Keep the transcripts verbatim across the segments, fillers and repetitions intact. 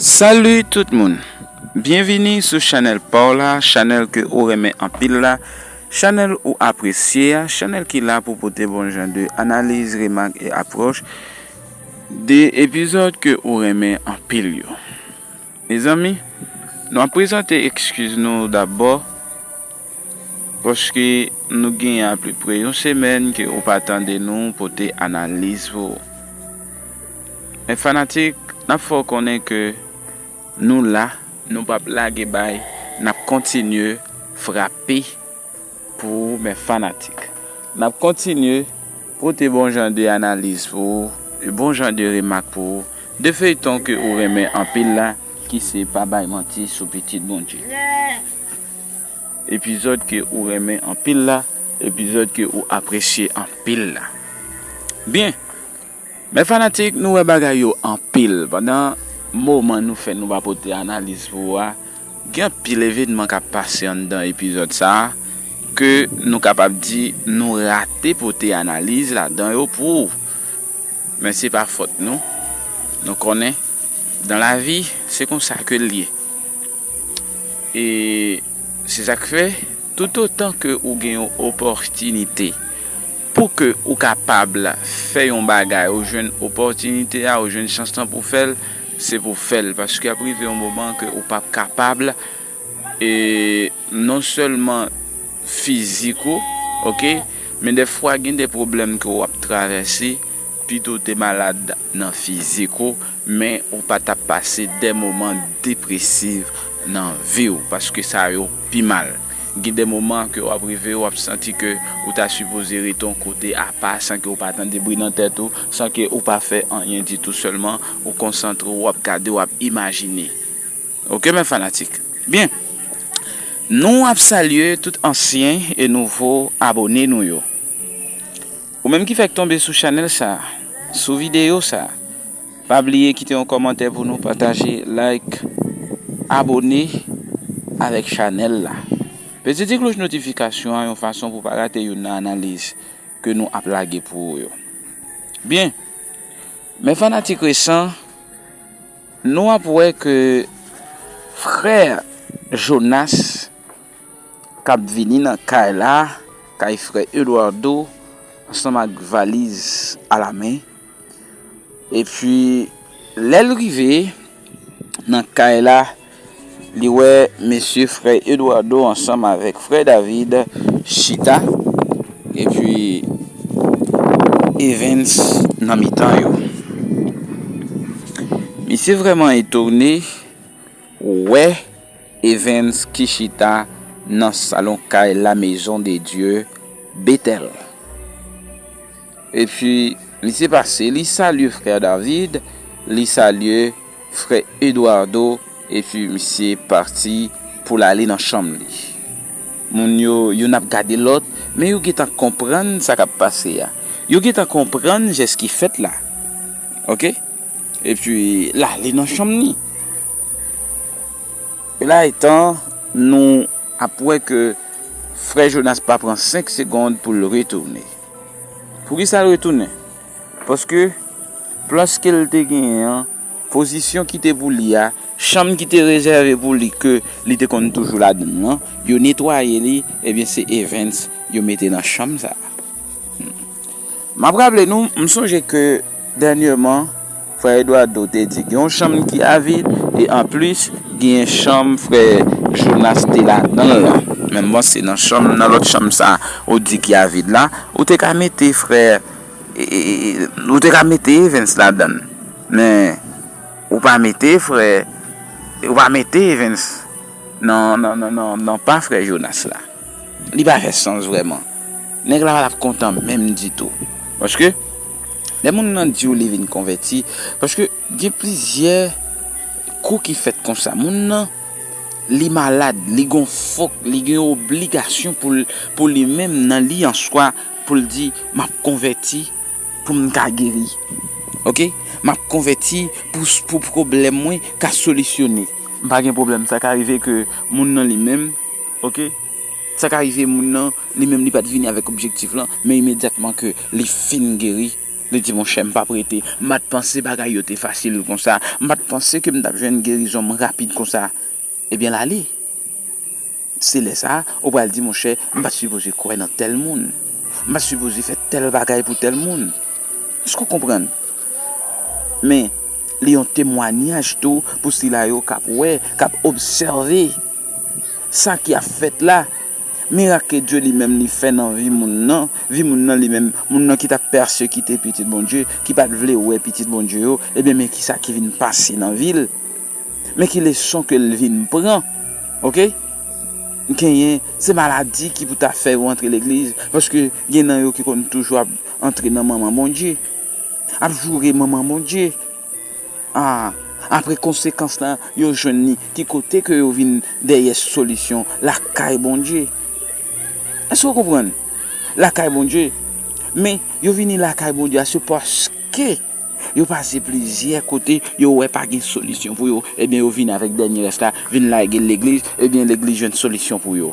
Salut tout moun! Byenvini sou chanèl pa w la, chanèl ke ou renmen anpil la, chanèl ou apresye a, chanèl ki la pou pote bon jan de analiz, remak e apwòch de epizòd ke ou renmen anpil yo. Mezanmi, nou ap prezante ekskiz nou dabò, paske nou gen apeprè yon semèn ke ou pa tande nou pote analiz pou ou. Men fanatik, n ap fè w konnen ke nou la, nou p ap lage bay, n ap kontinye frape pou ou, men fanatik. N ap kontinye pote bon jan de analiz pou ou, e bon jan de remak pou ou, de feyton ke ou renmen anpil la, ki se Pa Bay Manti sou Pitit Bondye. Epizòd ke ou renmen anpil la, epizòd ke ou apresye anpil la. Byen, men fanatik, nou wè bagay yo anpil. Pandan moman nou fè nou pa pote analiz pou ou a, gen anpil evènman k ap pase anndan epizòd sa a, ke nou kapab di nou rate pote analiz ladan yo pou ou. Men se pa fòt nou. Nou konnen, dan lavi, se konsa ke l ye. E se sa k fè, toutotan ke ou gen yon opòtinite pou ke ou kapab fè yon bagay, ou jwenn opòtinite a, ou jwenn chans lan pou fè l, se pou fè l. Paske ap rive yon moman ke ou p ap kapab, e non sèlman fizik ou, oke, men dèfwa gen de pwoblèm ke w ap travèse, pito w te malad nan fizik ou, men ou pa t ap pase de moman depresif nan vi w, paske sa yo pi mal. Gen de moman ke w ap rive, w ap santi ke ou ta sipoze rete yon kote apa, san ke w pa tande bri nan tèt ou, san ke ou pa fè anyen ditou, sèlman ou konsantre w, w ap gade, w ap imajine. Oke, men fanatik. Byen. Nou ap salye tout ansyen e nouvo abone nou yo. Ou menm ki fèk tonbe sou chanèl sa, sou videyo sa, pa bliye kite yon kòmantè pou nou, pataje, like, abone avèk chanèl la. Peze ti klòch notifikasyon an yon fason pou pa rate youn nan analiz ke nou ap lage pou ou yo. Byen, men fanatik resan, nou ap wè ke frè Jonas k ap vini nan kay la, kay frè Eduardo, ansanm ak valiz alamen. Epi, lè l rive nan kay la, li wè mesye frè Eduardo ansanm avèk frè David chita, epi Evans nan mitan yo. Misye vrèman etone wè Evans ki chita nan salon kay La Maison de Dieu, Bethel. Epi, misye pase, li salye frè David, li salye frè Eduardo, epi misye pati pou l ale nan chanm li. Moun yo, youn ap gade lòt, men yo gentan konprann sa k ap pase a. Yo gentan konprann jès ki fèt la. Oke? Epi, l ale nan chanm li. E la etan, nou ap wè ke frè Jonas pa pran senk segonn pou l retounen. Poukisa l retounen? Paske plas ke l te genyen an, pozisyon ki te pou li a, chanm ki te rezève pou li ke li te konn toujou ladan l lan, yo netwaye li, ebyen se Evans yo mete nan chanm sa a. M ap raple nou, m sonje ke dènyèman, frè Eduardo te di gen yon chanm ki avid, e anplis, gen chanm frè Jonas te ladan l lan. Men m panse nan chanm, nan lòt chanm sa, ou di ki avid la, ou te ka mete frè, e, e, e, ou te ka mete Evans ladan l. Men, ou pa mete frè, ou pa mete Evans nan, nan, nan, nan, nan pa frè Jonas la. Li pa fè sans vrèman. Nèg la pa t ap kontan menm ditou. Paske, lè moun nan di w li vin konvèti, paske gen plizyè kou ki fèt konsa. Moun nan, li malad, li gon fòk, li gen obligasyon pou l, pou li menm, nan li an swa, pou l di, "M ap konvèti pou m ka geri." Oke? "M ap konvèti pou, pou pwoblèm mwen ka solisyone." M pa gen pwoblèm. Sa ka rive ke moun nan li menm, oke? Sa ka rive moun nan, li menm li pa t vini avèk objektif lan, men imedyatman ke li fin geri, Li di, monchè, m p ap rete. M pa t panse bagay yo te fasil konsa. M pa t panse ke m t ap jwenn gerizon m rapid konsa. Ebyen, l ale. Se lè sa a, ou pral di, monchè, m pa t sipoze kwè nan tèl moun. M pa t sipoze fè tèl bagay pou tèl moun. Èske w konprann? Men, li yon temwayaj tou pou sila yo k ap wè, k ap obsève sa ki ap fèt la. Mirak ke Dye li menm li fè nan vi moun nan, vi moun nan li menm, moun nan ki t ap pèsekite pitit Bondye, ki pa t vle wè pitit Bondye yo, ebyen, men kisa ki vin pase nan vi l. Men ki leson ke l vin pran. Oke? Genyen, se maladi ki pou ta fè yo antre legliz, paske gen nan yo ki konn toujou ap antre nan manman Bondye, ap joure manman Bondye. Ah, apre konsekans la, yo jwenn li. Ki kote ke yo vin dèyè solisyon? Lakay Bondye. Èske w konprann? Lakay Bondye. Men, yo vini lakay Bondye a, se paske yo pase plizyè kote, yo wè pa gen solisyon pou yo. Ebyen, yo vini avèk dènye rès la, vin lage legliz, ebyen, legliz jwenn solisyon pou yo.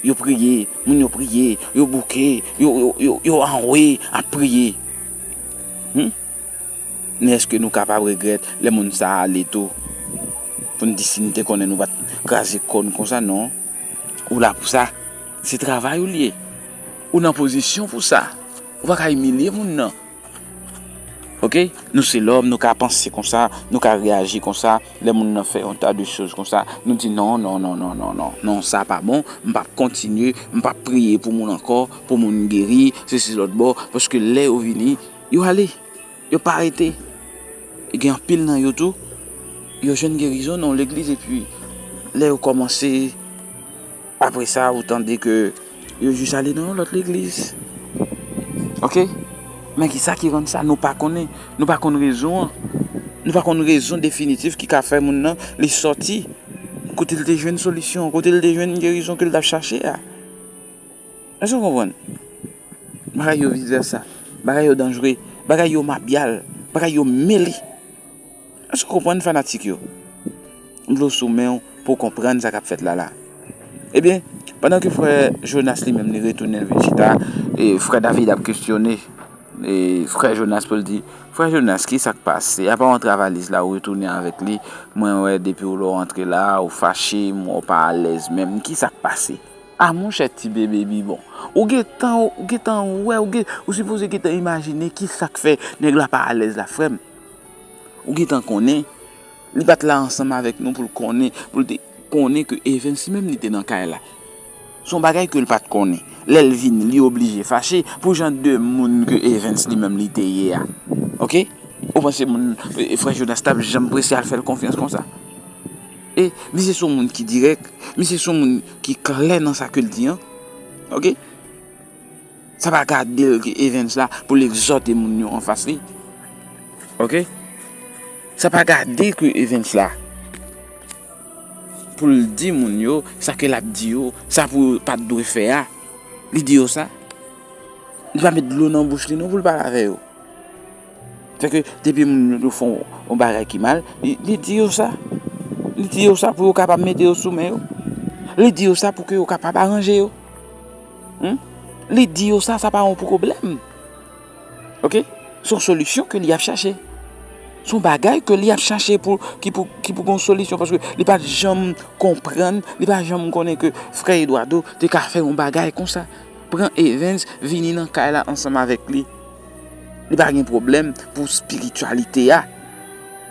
Yo priye, moun yo priye, yo bouke, yo, yo, yo, yo anwe ap priye. Hmm? Men èske nou kapab regrèt lè moun sa a ale tou? Pou n di si n te konnen nou pa t kraze kò n konsa, non. Ou la pou sa. Se travay ou l ye. Ou nan pozisyon pou sa. Ou pa ka imilye moun nan. Oke? Nou se lòm, nou ka panse konsa, nou ka reyaji konsa. Lè moun nan fè yon ta de choz konsa, nou di non, non, non, non, non, non, non, sa pa bon, m p ap kontinye, m p ap priye pou moun ankò, pou moun geri, sesi lòt bò, paske lè yo vini, yo ale, yo pa rete. E gen anpil nan yo tou, yo jwenn gerizon nan yon legliz, epi lè yo kòmanse, apre sa, ou tande ke yo jis ale nan yon lòt legliz. Oke? Men ki sa ki rann sa, nou pa konnen. Nou pa konn rezon an. Nou pa konn rezon definitif ki ka fè moun nan, li sòti kote l te jwenn solisyon, kote l te jwenn gerizon ke l t ap chache a. Èske w konprann? Bagay yo vis vèsa. Bagay yo danjre. Bagay yo mabyal. Bagay yo mele. Èske w konprann, fanatik yo? M vle w sou men w pou w konprann sa k ap fèt la la. Ebyen, pandan ke frè Jonas li menm li retounen l vin chita, e frè David ap kesyone, e frè Jonas pou l di, frè Jonas, ki sa k pase? Apa w antre a valiz la, ou retounen avèk li? Mwen wè depi w lè w antre la, ou fache, m wè w pa alèz menm. Ki sa k pase? A monchè, ti bebe Bibon. Ou gentan, ou gentan wè, ou gen, ou sipoze gentan imajine ki sa k fè nèg la pa alèz la, frè m. Ou gentan konnen, li pa t la ansanm avèk nou pou l konnen, pou l te konnen ke Evens li menm li te nan kay la. Se yon bagay ke l pa t konnen. Lè l vini, li oblije fache pou jan de moun ke Evens li menm li te ye a. Oke? Ou panse moun, e, frè Jonas t ap janm prese al fè l konfyans konsa? E, misye se yon moun ki dirèk, misye se yon moun ki klè nan sa ke l di an. Oke? Sa pa gade l ke Evens la pou l egzòte moun yo anfas li. Oke? Sa pa gade ke Evens la pou l di moun yo sa ke l ap di yo, sa pou yo pa t dwe fè a. Li di yo sa. Li pa met dlo nan bouch li non pou l pale avè yo. Sèke depi moun yo fè yon, yon bagay ki mal, li, li di yo sa. Li di yo sa pou yo kapab mete yo sou men yo. Li di yo sa pou ke yo kapab aranje yo. Hmm? Li di yo sa, sa pa yon pwoblèm. Oke? Se yon solisyon ke li ap chache. Se yon bagay ke li ap chache pou, ki pou, ki pou gen yon solisyon, paske li pa t janm konprann, li pa janm konnen ke frè Eduardo te ka fè yon bagay konsa. Pran Evens, vini nan kay la ansanm avèk li. Li pa gen pwoblèm pou espirityalite a.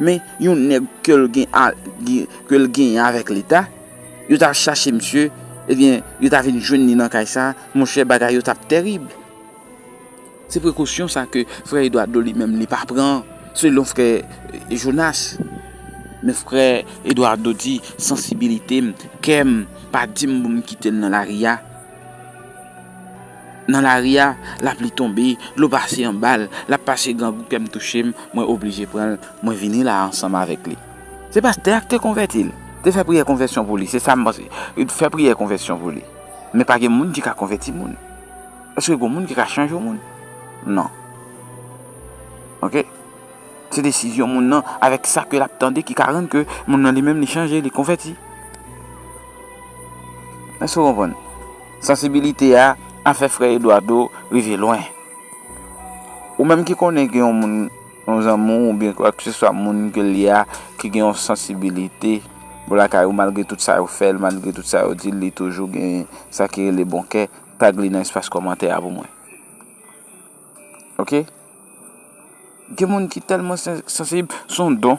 Men, yon nèg ke l gen a, gen, ke l genyen avèk Leta, yo ta chache misye, ebyen, yo ta vin jwenn li nan kay sa, monchè, bagay yo t ap tèrib. Se prekosyon sa ke frè Eduardo li menm li pa pran, selon frè, eh, Jonas. Men frè Eduardo di, sansibilite m, kè m, pa di m pou m kite l nan lari a. Nan lari a, lapli tonbe, dlo pase anba l, l ap pase grangou, kè m touche m, mwen oblije pran l, mwen vini la ansanm avèk li. Se pastè a ki te konvèti l, te fè priyè konvèsyon pou li, se sa m panse. Li te fè priyè konvèsyon pou li. Men pa gen moun ki ka konvèti moun. Èske gen moun ki ka chanje yon moun? Non. Oke? Se desizyon moun nan avèk sa ke l ap tande ki ka rann ke moun nan li menm li chanje, li konvèti. Èske w konprann? Sansibilite a, a fè frè Eduardo rive lwen. Ou menm ki konnen gen yon moun, yon zanmi w oubyen kwakseswa moun ke l ye a, ki gen yon sansibilite bò lakay ou, malgre tout sa yo fè l, malgre tout sa yo di l, li toujou gen sa ki rele bon kè, tag li nan espas kòmantè a pou mwen. Oke? Gen moun ki tèlman sen-, sansib, se yon don.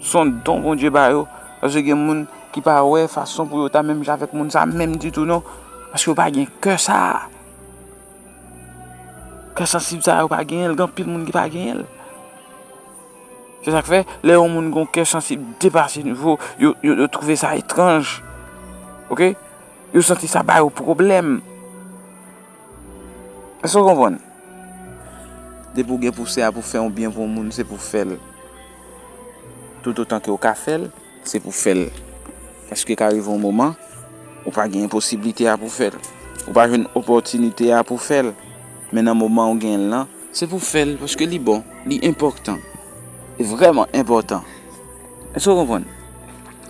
Se yon don Bondye ba yo. Paske gen moun ki pa wè fason pou yo ta menm jan avèk moun sa menm ditou non. Paske yo pa gen kè sa. Kè sansib sa yo pa genyen l, gen anpil moun ki pa genyen l. Se sa k fè, lè yon moun gen yon kè sansib depase nivo, yo, yo, yo twouve sa etranj. Oke? Yo santi sa ba yo pwoblèm. Èske w konprann? Depi w gen pousè a pou fè yon byen pou yon moun, se pou w fè l. Toutotan ke w ka fè l, se pou w fè l. Paske ka rive yon moman, ou pa gen posiblite a pou w fè l. Ou pa jwenn opòtinite a pou w fè l. Men nan moman ou gen l lan, se pou w fè l, paske li bon, li enpòtan. Li vrèman enpòtan. Èske w konprann?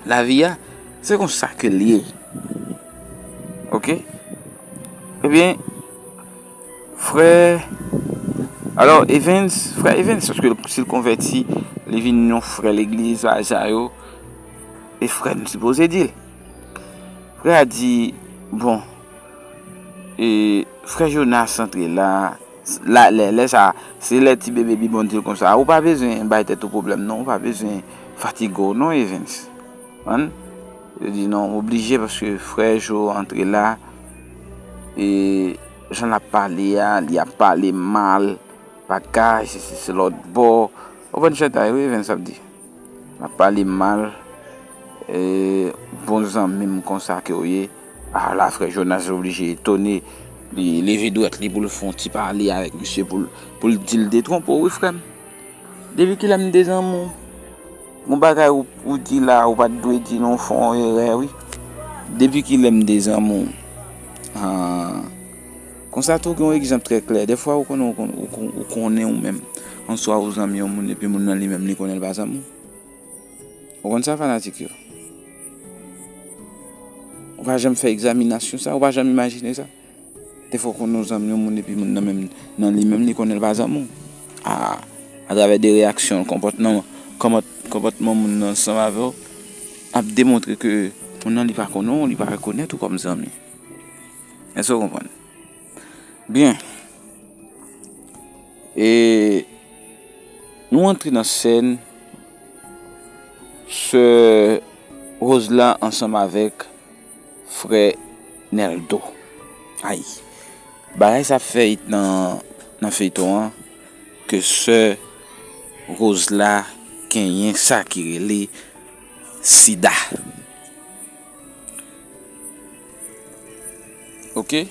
Lavi a, se konsa ke l ye. Oke? Ebyen, frè, alò, Evans, frè Evans, paske si l konvèti, li vin yon frè legliz, bagay sa yo, e frè n sipoze di l. Frè a di, bon, e, frè Jonas antre la, la, lè, lè sa, se lè ti bebe Bibon di l konsa, ou pa bezwen bay tèt ou pwoblèm non, ou pa bezwen fatige w non, Evans. Konprann? Yo di non, oblije paske frè Jo antre la, e jan l ap pale a, li ap pale mal, bagay, se, se, se lòt bò. Ou konprann jan sa yo, Evans ap di. L ap pale mal, e, bon zanmi m konsa ke w ye. A la, frè Jonas oblije etone. Li leve dwèt li pou l fè yon ti pale avèk misye, pou l, pou l di l detwonpe w, wi, frè m. Depi kilè m te zanmi w? Gon bagay ou, ou di la, ou pa t dwe di non, w fè yon erè, wi. Depi kilè m te zanmi w? Ah. Konsa tou, gen yon egzanp trè klè. Dèfwa, ou konnen, ou kon-, ou kon-, ou konnen ou menm. Answa, ou zanmi yon moun, epi moun nan li menm, li konnen l pa zanmi w. Ou konn sa, fanatik yo? Ou pa janm fè egzaminasyon sa, ou pa janm imajine sa? Defwa w konn yon zanmi yon moun epi moun nan menm, nan li menm li konnen l pa zanmi w. A, atravè de reyaksyon l, konpòtman, konpòt-, konpòtman moun nan ansanm avè w ap demontre ke moun nan li pa konnen w, li pa rekonèt ou kòm zanmi. Èske w konprann? Byen. E nou antre nan sèn sè Rose la ansanm avèk frè Neldo. Ay. Bagay sa ap fè it nan, nan feyton an ke sè Rose la genyen sa ki rele sida. Oke?